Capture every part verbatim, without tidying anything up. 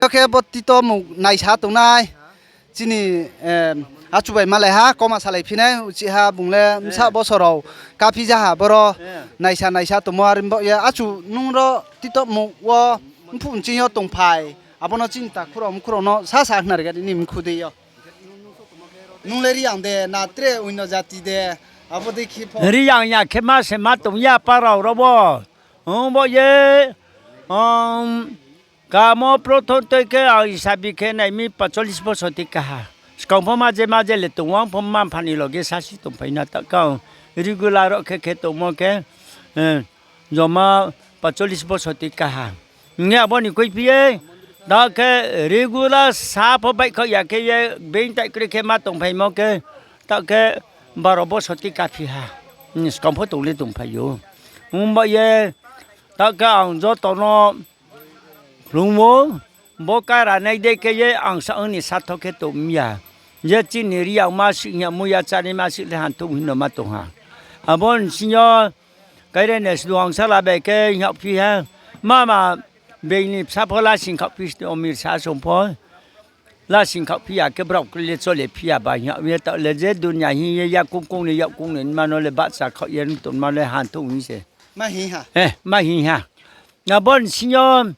Yo khe bo tito mung naisa tongnai. Chini, achu bai malai ha, koma salai phi nai, uchih ha bung le bsa bosor rao kaphi ja ha boro. Naisa naisa tongmo are baoh ye, achu nung ro tito mung wo mphuh nching yo tongphai, abo no chini takhu rao mkhu rao no sasa khna ri ga di ni mkhu dei yo. Nung le Reang de, na tre oino jati de, abo dei khe pho. Reang ya khe ma se ma tong ya para rao ro bo. Ong bo ye, um, kamo prothom toi khe ang isabi khe nai mi pacholis bosor ti kaha. Skang pho maje maje le tong wang pho ma pha ni loge sasi tongphai na ta kau. Regular ro khe khe tongmo khe, eh, joma pacholis bosor ti kaha. Hing ye abo ni khuiphi ye, ta khe regular sa pho baihkhaoh ya khe ye, being tai kroi khe ma tongphaimo khe, ta khe baro bosor ti kaphi ha. Skang pho tong le tongphai ou. Ong ba ye, ta khe ang joto no khlum ou, bo kara nai dei khe ye ang sa ong ni satho khe tong mi ya. Je chini Reang ma sih hing ya, muiya chánai ma sih le hanthouh hing no ma tong ha. Abo ni sing yo, kaire ne sdu ang sala bai khe hing yagphi ha. Mama, being ni bsa pho lasing khaohphi, omir sa song pho. Lasing khaohphi ya khe brao kri le chole phi ya ba hing ye ta le je dunia hing ye yakoung koung ni yakoung ni ma no le bahcha khaoh ye tongma le hanthouh hing se. Ma hing ha. Abo ni sing yo,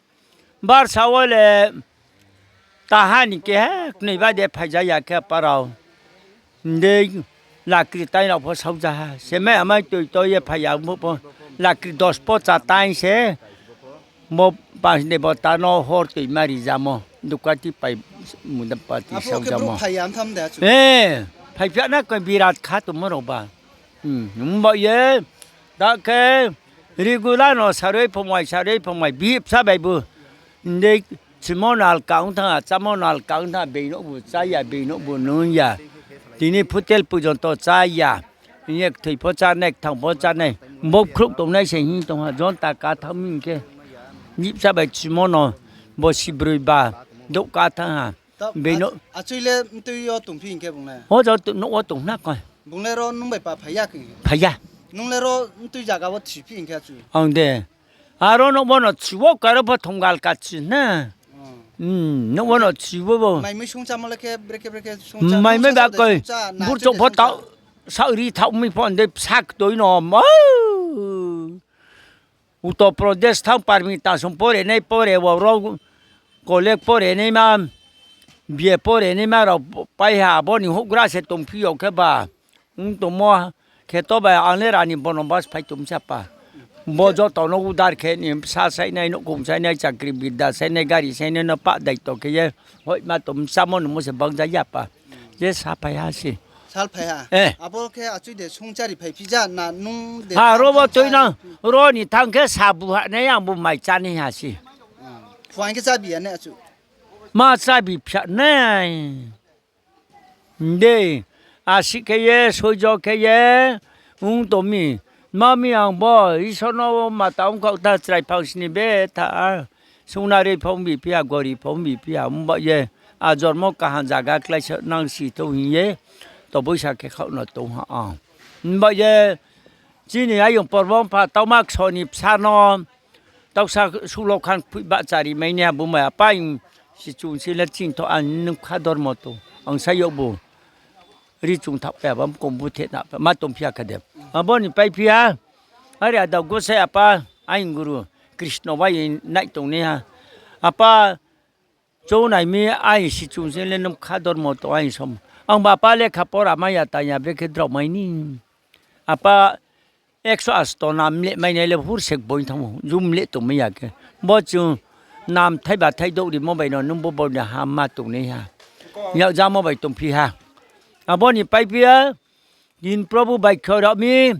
barsa wo le taha ni keha knoi ba de phai ja ya khe para rao. Dei lakri tai rao pho saoh ja ha. Se mai amai toi toi ye phai ya bo pho. Lakri dos pocha tai se. Bo pas de bo ta no hor toi ma ri jamo. Dukati pai muda pati saoh jamo. Phai phi ya na koi birat kha tongmo rao ba. Ong ba ye, ta khe regular no sarui phongmai, sarui phongmai, bihih bsa bai bu. Dei chimo no alka ong thanng ha, chámo no alka ong thanng ha, being nouh bu chá ya, being nouh bu nung ya. Tini phutel pujonto chá ya. Hing ye kthoi pho chánai, kthang pho chánai. Bo khrouh tongnai se hing tong ha, jonta ka thanng mi hing khe. Bihih bsa bai chimo no, bo sibroi ba, douh ka thanng ha. Being no, achui le mtui yo tongphi hing khe bung le? O jang nouh wo tong khna koi. Bung le ro nung bai pa phai ya khe? Phai ya. Nung le ro mtui zaga wo thiphi hing khe achu? Ang de. Aro nouh bo no thi wo karo pho thonggal ka thi na. Nouh bo no thi wo bo. Maimui sungchámo le khe brekhe brekhe sungchá, maimui ba koi, burchouh pho tao, saoh ri thaoh mi pho de bsa ktoi no. Uttar Pradesh thanng parmi tasong pore nai pore wo ro college pore naima, B A pore naima rao pai ha, abo ni houhgra se tongphi yo khe ba. Ong tongmo kheto bai ang le rani bono bas phai tongmi sa pa. Bo joto no udar khe ni bsa sainai, nouhkhong sainai, chakri bidya sainai, gari sainai no pah daito khe ye hoihma tongmi chámo nungmo se bangja ya pa. Je sa phai ha se. Abo khe achui de sungchari phai phi ja na nung de aro bo tui na, ro ni thanng khe sa bu ha nai ang bu mai chánai ha se. Phuaing khe chábi ya nai achu? Ma chábi phia nai. Dei, asih khe ye, soijo khe ye, ong tong mi. Ma mi ang bo, Isor no mata ongkhaoh ta chrai phang sini betha. Sungnari pho ongbi phi ya, gori pho ongbi phi ya, ongba ye. A jormo kaham zaga kláisa nang si thou hing ye, toboisa khe khaoh no tong ha ang. Ongba ye, chini ayong porbo mpha tauma kso ni bsa no, tauksa sulo khan kphoih bahchari mai ni abo mai apa hing sichung si le chingtho ang nung kha dormo tong. Ang sa yag bu. Ri chung thaoh pai aba mkong buthe na ma tongphi ya kha de. Abo ni paiphi ha. Are ada gosai apa, aing guru, Krishna bai nai tongnai ha. Apa, chounai mi aing sichung si le nung kha dormo tong aing som. Ang ba apa lekha pora mai ya tang ya brekhe drao mai ni. Apa, ekso asto nam mleh mai nai le hur se boi thanng ou, jum mleh tongmai ya khe. Bo chung nam thaiba thai douh rimo bai no nung bo bo ni ha ma tongnai ha. Yak jamo bai tongphi ha. Abo ni paiphi ya, tin Probhu bai khe rao mi,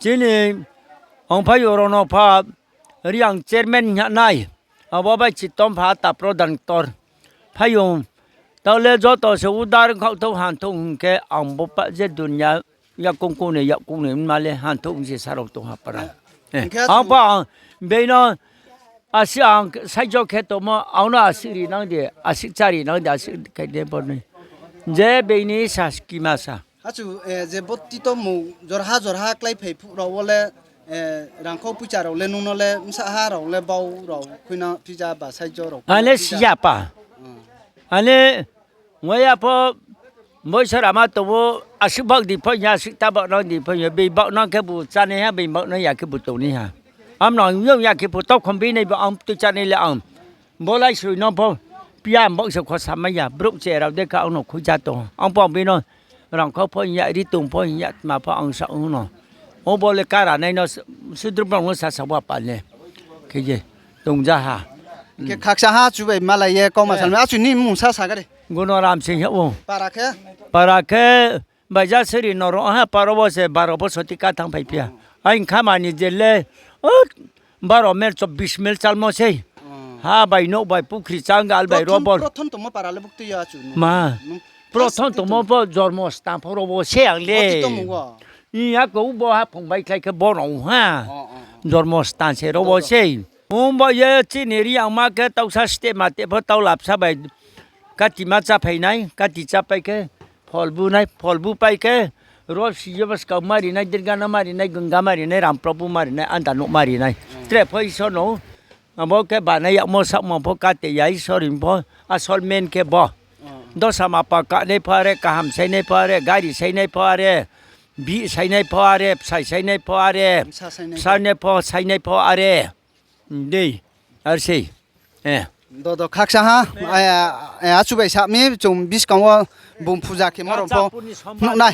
chini ongphai yo rao no pha, Reang chairman hing ya nai. Abo bai chitom pha ta prodang ktor. Phai yo, taoh le joto se udar khaoh thou han thou hing khe ang bo pa je dunia yakoung koung ni yakoung ni ma le han thou hing se sa rao tong ha para. Ang pha ang, being no, asih ang saijo khe tongmo, ang no asih ri nang de, asih chári nang de, asih khe de bo ni. Je being ni sa skima sa. Achu, je bo tito mung jorha jorha kláiphai phuh rao wo le, Rangkhau poicha rao le nung no le bsa ha rao le bau rao khuina pija ba saijo rao. Ang le si ya pa. Ang le waya pho boiso rama tong ou, asuh baoh di pho ya, asuh ta baoh nang di pho ya, bei baoh nang khebu chánai ha, bei baoh nang ya khebu tongnai ha. Amno ang yong ya khebu taukhom binai ba ang tui chánai le ang. Bo lai soi no pho, pia ang baoh se khosa mai ya, brouh che rao de kha ang no khuija tong. Ang pho ang bino, rangkhau pho ya, ri tong pho ya, tma pho ang sa ong no. Obo le kara nai no, sudrop rao no sasa wa pa le. Khe ye, tongja ha. Khe khakcha ha chu bai malai ye, kauma salmai, achu ni mmung sa sa gari. Gunoram se ya ou. Para khe, baija seri no ro ha, paro wo se baro bosor ti ka thanngphai phi ya. Aini khamani je le, baro mel, chobbish mel chalmo sei. Ha bai nouh bai pukhri changal bai robol. Ma, prothom tongmo pho jormo stan pho ro wo se ang le. Ako bo haphung baikhlai khe bo no ha. Jormo stan se ro wo sei. Ong bo ye chini Reang ma khe tausa steh ma teh pho tau lapsa bai. Kati ma cháphai nai, kati chápai khe, phol bu nai, phol bu pai khe, ro si yo bo skau mari nai, Dirga no mari nai, Gunga mari nai, Ramprobu mari nai, Anda nouh mari nai. Tre pho Isor no, abo khe banai yagmo saohmo pho kate ya Isor ni pho, asol men khe bo. Dosa mapa kanai pho are, kaham sainai pho are, gari sainai pho are, bihih sainai pho are, bsai sainai pho are, bsa ne pho sainai pho are. Dei, ar sei. Dodo khakcha ha, achu bai sa mi, chung buskang wo bung phuja khemo rao pho nuh nai.